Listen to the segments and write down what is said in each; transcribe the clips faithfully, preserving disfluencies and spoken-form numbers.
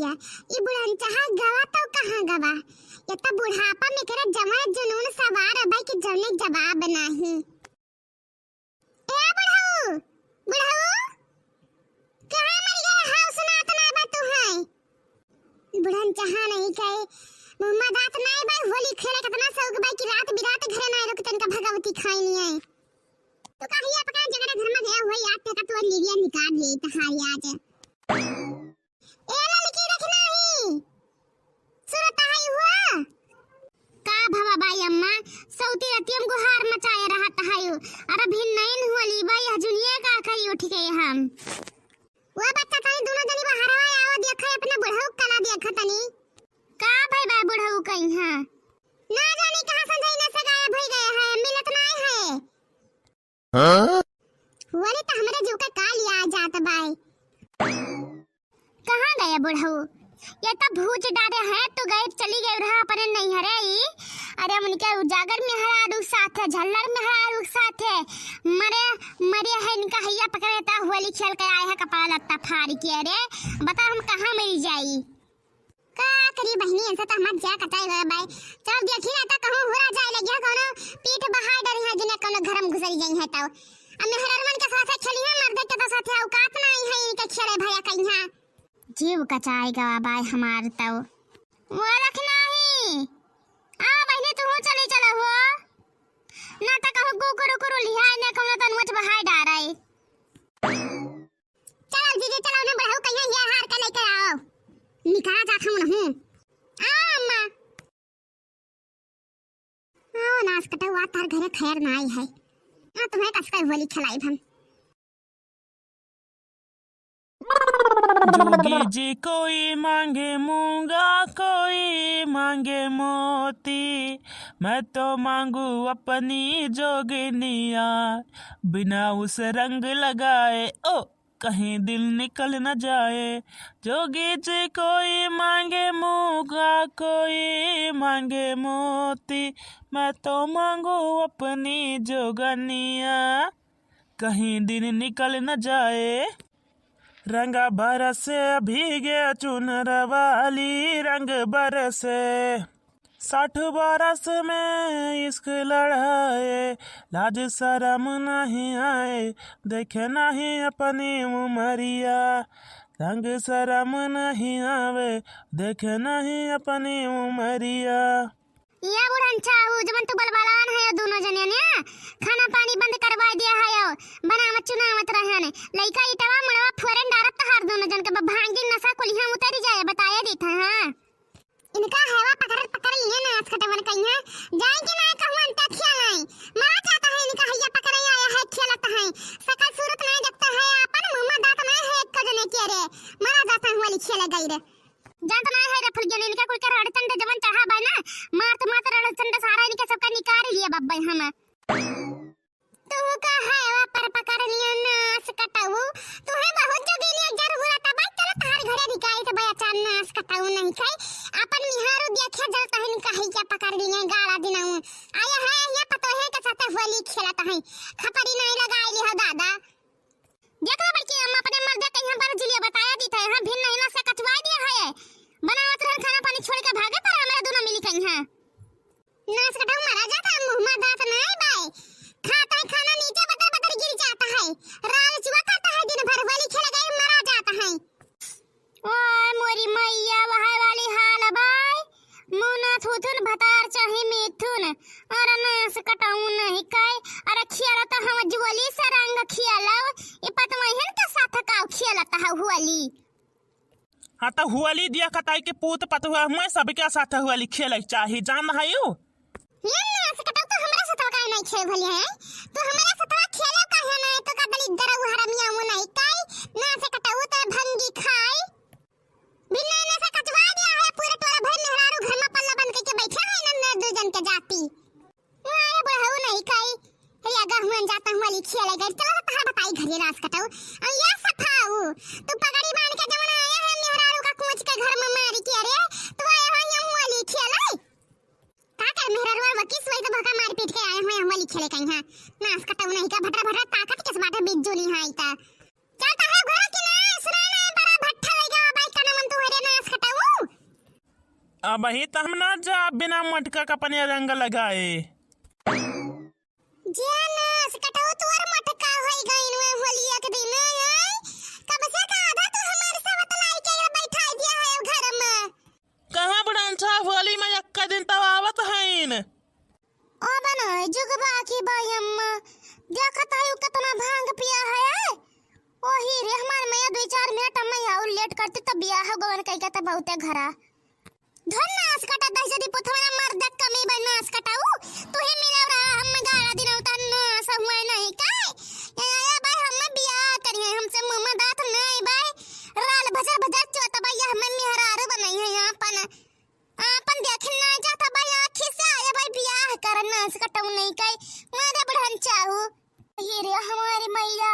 ई बुढ़नचहा गवा तो कहाँ गवा? ये तो बुढ़ापा में करे जवान जुनून सवार है भाई कि जौने जवाब नाही। ए बुढ़ऊ, बुढ़ऊ, कहाँ मर गए? हाउ सुनात ना बा तू है। बुढ़नचहा नहीं कहे, मुँह मा दाँत नाई बाई, होली खेले केतना शौक बाई कि रात बिरात घरे नाई रुक तनका भगवती खाई नहीं है। तो कहिया पका जगह घर मा गया हुआ याद थे का तोर लीलिया निकाल ले तहारी आज। ए ललकी रखना ही, सुरत है हुआ। का भवा बाई अम्मा, सौती रतियम गुहार मचाए रहत है। अरे भिन्नैन होली बाई, हजुनिया का करी उठ गए हम। वो बच्चा तनी दोनों जनी बहरवा आवा देखा, अपने बुढ़ऊ कला देखा तनी। का भाई बा बुढ़ऊ कहीं है? ना जाने कहाँ से जइने से गायब हो गए हैं, मिलत नाई है। हाँ? वरे तो हमरे जो का काल आ जात बाय। कहाँ गया बुढ़ऊ? ये तो भूत डारे हैं, तो गए चली गए रहा अपने नैहरे ही। अरे उनके उजागर मेहरारू साथ है, झल्लर मेहरारू साथ है। मरे, मरे है इनका हैया पकड़े ता होली खेल के आए हैं कपड़ा लत्ता फाड़ के। अरे बता हम कहाँ मिल जाई? का करी बहिनी, ऐसे तो हमार जा कटाई गया बाय। चल देखी ना तो कहूँ हुरा जाए लगिया, कोनो पीठ बहाय डरी है, जिन्हें कोनो घर में घुसरी गई है तो। अब मेहररमन के साथे खेली है, मर्दे के तो साथे औकात ना आई है, इनके खेले भया कहीं है। जीव कचाए गवा बाय हमार तो। वो रख नाही। आ बहिनी, तू चली चला हो। ना तो कहूँ कुकुर उकुर लिहाय ने कोनो तो नोच बहाय डाराई। चलो जीजी, चलो ना बुढ़ऊ कहिया ये हार के लेके आओ। निकला जात हूँ ना हूँ। आओ अम्मा। आओ नास कटवा, तार घरे खैर ना आई है। हाँ, तुम्हें कस के होली खिलाई हम। जोगी जी कोई मांगे मूंगा, कोई मांगे मोती, मैं तो मांगू अपनी जोगिनिया, बिना उस रंग लगाए ओ कहीं दिन निकल न जाए। जोगी जी कोई मांगे मूंगा, कोई मांगे मोती, मैं तो मांगू अपनी जोगनिया, कहीं दिन निकल न जाए। रंगा बरस भीगे चुनर वाली, रंग बरसे। साठ बरस में इश्क लड़ाए, लाज शरम नहीं आए, देखे नहीं अपनी उमरिया। रंग शरम नहीं आवे, देखे नहीं अपनी उमरिया। या बुढ़न चाहू, जवन तू बलबलान है दोनों जने ने, खाना पानी बंद करवा दिया है, बनावत चुनावत रहन। लइका इटवा मुड़वा फोरन डारत तहार दोनों जन के, ब-, भांगी नशा कुलिया उतरी जाए, बताए देत है, हाँ। इनका हवा पकड़, पकड़ लिए ना, आज कटवन कहीं है। जाए कि ना कहूँ अंता खेल है। मरा जाता है इनका हैया पकड़े आया है, खेलत है। सकल सूरत नहीं देखता है, अपन मुँह में दांत नहीं है, एक जने के रे। मरा जाता है वाली खेले गई रे। जानत नहीं है रे फुलगिया, इनका कुल के रड़चंड जवन चढ़ा बा ना, मारत, मारत रड़चंड सारा इनके सबका निकाल लिए बब्बे हम। तू का है वा पर पकड़ लिया नास कटाऊ, तू है बहुत जोगिनिया जरूरत है भाई, चलो तार घरे निकाल के भाई अचार नास कटाऊ नहीं खाई, अपन मिहारू देखिया जल तहन कहीं क्या पकड़ लिए गाला दिनाऊ, आया है ये पतो है के साथ होली खेलत है, खपरी नहीं लगाई ली हो दादा। देख लो बड़की अम्मा, अपने मर्दे के यहाँ पर जिलिया बताया दी था, यहाँ भिन्न हिला से कटवा दिया है। बनावत रहन खाना पानी छोड़ के भागे पर हमारे दोनों मिली कहीं हैं। नास कटाऊ मरा जाता है, मुँह में दांत ना आए बाय। खाता है खाना नीचे बदर बदर गिर जाता है। राल चुआ करता है दिन भर होली खेल गए मरा जाता है। ओए मोरी मैया, वहाय वाली हाल बाय। मुना थुथुन भतार चाहे मिथुन। अरे नास कटाऊ नहीं काय। अरे खियाला तो हम जुअली से रंग खियाला। ये पतवहन के साथ का खियाला तो हुअली। हाँ तो हुअली दिया कताई के पूत पतुआ मैं सबके साथ हुअली खेले चाही जान है यू। ये नास कटाऊ तो हमरा साथ का नहीं खेल भलिया है। तो हमरा साथ खेले का है ना तो का दलिद्दर हरमिया वो नहीं काय। नास कटाऊ तो भंगी खाई। बिना नशा कचवा दिया है, पूरे टोला भर मेहरारू घर में पल्ला बंद करके बैठे हैं, नन्ना दो जन के जाती। वाह, ये बुढ़ऊ नहीं खाई। हे, अगर हुआ जाता हूँ, वाली खिया लगा, चलो तो तहार बताई घरे नास कटाऊ। और ये सफाऊ, तू पगड़ी बांध के जवन आया है, मेहरारू का कोच के घर में मारी के, अरे, तू आया है, हम वाली खिया लाई। का कर मेहरारू और वकीस वही तो भका मार पीट के आए हुए, हम वाली खेले कहीं, हाँ। नास कटाऊ नहीं का, भटरा भटरा ताकत किस बात है, बिज्जू नहीं है, इता। चल तहरे घरे कि ना, सुनाई ना, बड़ा भट्ठा लइका बा, बाइक का नमन तू हरे नास कटाऊ। अबहीं त हम ना जाब बिना मटका क अपने रंग लगाए। जे नास कटऊ तोर मटका होई गइन में होलिया के दिन, आय? कब से का आधा तू हमार सब तलाई के बैठाई दिया है घर में। कहाँ बुढ़नचा होली में एक्का दिन तब आवत हईन। ओ बना, जुग बाकी बाई अम्मा, देखत है उ कितना भांग पिया है, आय? ओही रे, हमार मैया दुई चार मिनट अम्मा यहाँ और लेट करती तो बियाह गवन कह के तो बहुते घरा। धन नास कटा दही जदी पुथवा ना मर दे कमी बा नास कटाऊ। तू ही मिला रहा हम गाड़ा दिन उतार नास हुआ नहीं काय। या, या, या भाई हम बियाह करिए, हमसे मुंह में दांत नहीं भाई। राल भजर भजर चोत भाई, या हमें मेहरारू बनाई है यहाँ अपन। आपन देखे ना जाता भाई, आँखी से आया भाई, बियाह कर नास कटाऊ नहीं काय। मारे बुढ़न चाहू। हे रे हमारी मैया,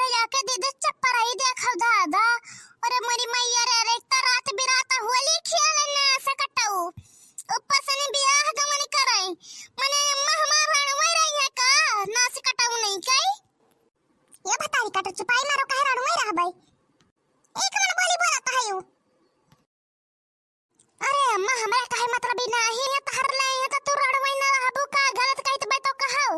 अरे आके दे दे चप्पराई देखो दादा। अरे मोरी मैया रे, रे इतना रात बिरात होली खेल नास कटाऊ। ऊपर से नहीं बियाह गमन कराई। मने अम्मा हमार रणुए रही है का? नास कटाऊ नहीं कई। ये भतारी कट चुपाई मारो, काहे रणुए रहबै? एक मन बोली बोलत है यू। अरे अम्मा, हमरा काहे मतलब ही नाही है, तहर ले है तो तू रणुए ना रहबू का? गलत कहित बे तो कहौ।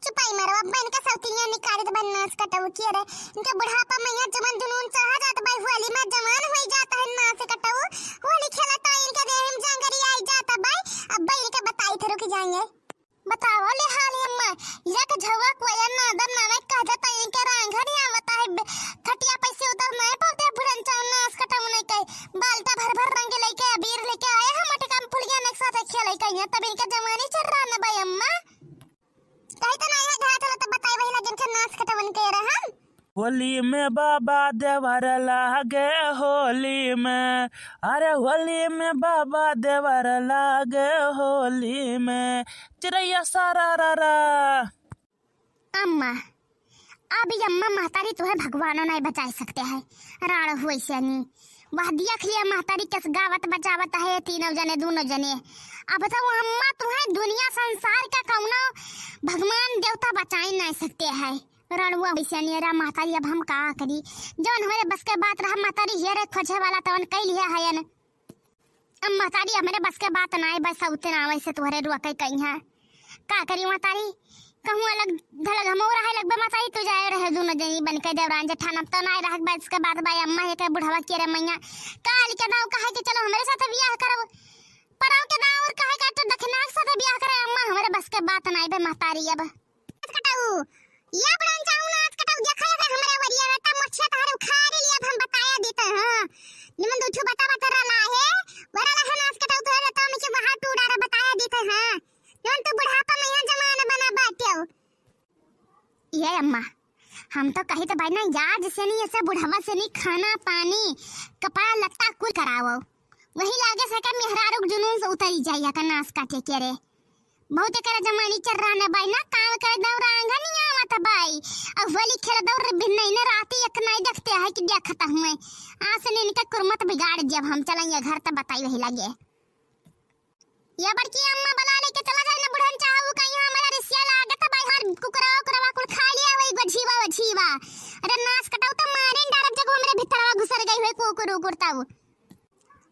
चुपाई मारो, अब इनका सौतिया निकाले तो बन नास कटाऊ किया रे। इनके बुढ़ापा में यहाँ जवान जुनून चढ़ा जात भाई, होली में जवान होई जात है नास कटाऊ। होली खेलता इनके देह में जांगरी आई जात भाई। अब भाई इनके बताई थे, रुक जाएंगे। बताओ ले हाल अम्मा, एक झवा कोया नादम नामे कह जाता इनके रांघा नहीं आवता है। बे-, खटिया पैसे उतर नहीं पाते बुढ़न चाहू नास कटाऊ नहीं कहे। बाल्टा भर भर रंग लेके अबीर लेके आए हम मटका में फुलिया ने एक साथ खेले कहिए, तब इनके जवानी चल रहा न भाई अम्मा। कही तो नहीं है, घाट वाला तो बताई वही लगे इनके नास कटावन के रहन। होली में बाबा देवर लागे होली में, अरे होली में बाबा देवर लागे होली में, चिरैया सारा रा रा। अम्मा, अब ई अम्मा महतारी तुहे भगवानो नहीं बचाए सकते हैं। राड़ हुए से नहीं। वह दिया खलिया महतारी कस गावत बजावत है तीनों जने, दोनों जने। अब तो वो अम्मा तुहे दुनिया संसार का कौनो भगवान देवता बचाए नहीं सकते हैं। रणुआ वैसे नियरा महतारी, अब हम का करी? जौन हमरे बस के बात रहा महतारी, हेरे खोजे वाला तवन कई लिया है न। अब महतारी, हमरे बस के बात ना है, बस उतना वैसे तुहरे रुआ कई कई है। का करी महतारी? कहूँ अलग धलग हम रहे लगबे महतारी, तू जाए रहे दोनों जनी बन के देवरान जेठान, अब तो ना रह बस के बात भाई अम्मा, ये के बुढ़वा के रे मैया। काल के दाव कहे कि चलो हमरे साथ बियाह करब, परव के दाव और कहे का तो दखिना के साथ बियाह करे अम्मा, हमरे बस के बात ना है बे महतारी अब। कटाऊ, ये बुढ़न चाहू नास कटाऊ, देखा है हमरे वरिया बेटा, मोछिया तहरे उखाड़ी लिया, अब हम बताया देते हैं। निमन दू ठो बता बता रला है, वरला है नास कटाऊ, तोरे बेटा में के वहाँ टूड़ा रे, बताया देते हैं। जौन तू बुढ़ापा में यहाँ जवान बना बाट्यो। ये अम्मा, हम तो कही तो भाई ना, याद से नहीं, ऐसे बुढ़ावा से नहीं, खाना पानी, कपड़ा लत्ता कुल करावो। वही लागे सके मेहरारू के जुनून से उतरी जाइया का नास काटे के रे। बहुत एकर जमानी चल रहा न बाई ना, काम करे दौरा आंगन नहीं आवत बाई। अब होली खेल दौर भी नहीं न राती एक नहीं देखते है कि देखता हुए। आज से इनके कुरमत बिगाड़ दिया, हम चलेंगे घर तब बताई वही लगे। या बड़की अम्मा बला लेके चला जाए ना बुढ़न चाहू कहीं, हमारा रिसिया लागत बाई, हर कुकरा उकरवा कुल खा लिया वही गझीवा वझीवा। अरे नास कटाऊ तो मारे डारत जगह हमरे भीतरवा घुसर गई हुई कुकुर उकुर तब।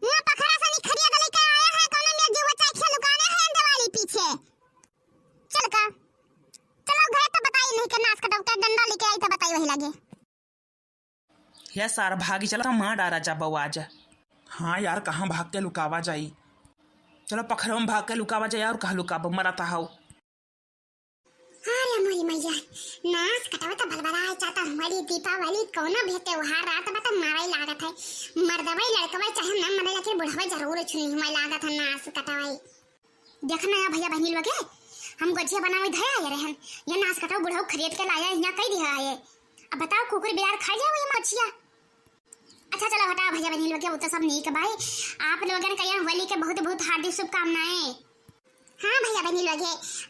यहाँ पखरा से निखरिया के लेके आया है, कौनो में जीव बचाए के लुकाने है दिवाली पीछे। चल का, चलो घर तो बताई नहीं के नास कटाऊ के डंडा लेके आई तो बताई वही लगे। हे सार भागी चला, मार डारा जा बउआ आज। हाँ यार, कहाँ भाग के लुकावा जाई? चलो पखरवा में भाग के लुकावा जाई, और कहाँ लुकाबो, मरा ता हौ। अरे मोरी मैया, नास कटावा तो बलबलाए चाहता हमारी दीपावली, कौनो भी त्योहार रात बा तो मारे लागत है। मर्दवा लड़कवा चाहे ना मरे, लेकिन बुढ़वा जरूर छुई हुआ लागत है नास कटावा। देखना या भैया बहनी लोग, हम गोजिया बनावे धया आए रहन, ये नास कटाऊ बुढ़ऊ खरीद के लाया, यहाँ कई दिया है। अब बताओ, कुकुर बिलार खा लिया वो ये मछिया? अच्छा चलो हटा भैया बहनी लोग, वो तो सब नीक बाई। आप लोगन का यहाँ होली के बहुत बहुत हार्दिक शुभकामनाएं। हाँ भैया बहनी लोग,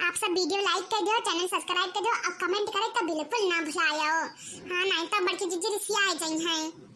आप सब video like कर दो, channel subscribe कर दो और comment करे तो बिल्कुल ना भुलायो। हाँ, नहीं तो बड़की जिज्जी रिसिया आ जाई हैं।